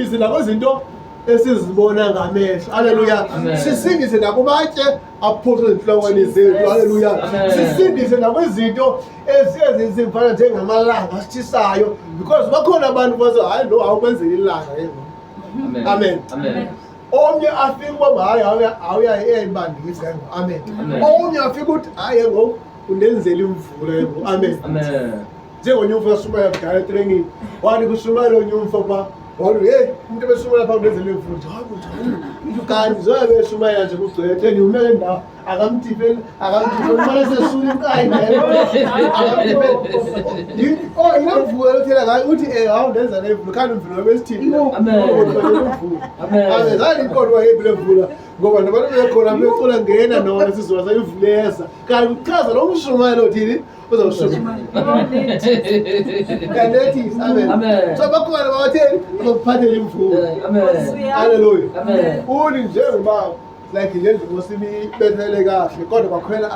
Sisindise nakwizinto esizibona ngamehlo. Haleluya. Sisindise nakumatye aphoswe ezintlokweni zethu. Haleluya. Sisindise nakwizinto ezifana njengamalanga asitshisayo, because bakhona abantu bazo, hayi, lo awukwenzeli ilanga ke ngoku. Amen. Omnye afike uba hayi, awuyayibandisa ke ngoku. Amen. Omnye afike uthi, hayi, ngoku undenzela imvula ke ngoku. Amen. Njengonye umfo ashumayela kudala etraining, wathi kushumayela onye umfo pha, wathi, heyi, umuntu ebeshumayela pha undenzela imvula nje. Hayi, kunjani? Kanti njengoba beshumayela nje kugcwele etraining, ume le ndawo, akamthifeli, akamthifeli, umane sesula iqayi, akamthifeli. Oh, yile mvula lothela ngayo, uthi hawu, ndenza le mvula, kanti imvula besithini? Imvula. Amen. Zange iqonde uba yeyiphi le mvula, ngoba nabantu bekhona becula ngena nona sizwa sayivuleza, kanti kuchaza lo mshumayelo othini uzawushumayela. Kanethisa. Amen. Amen. So bakhona babatheni abakuphathela imvula. Amen. Haleluya. Amen. Uni njengoba like le ndlu mosibethele kahle, kodwa kwakhwela.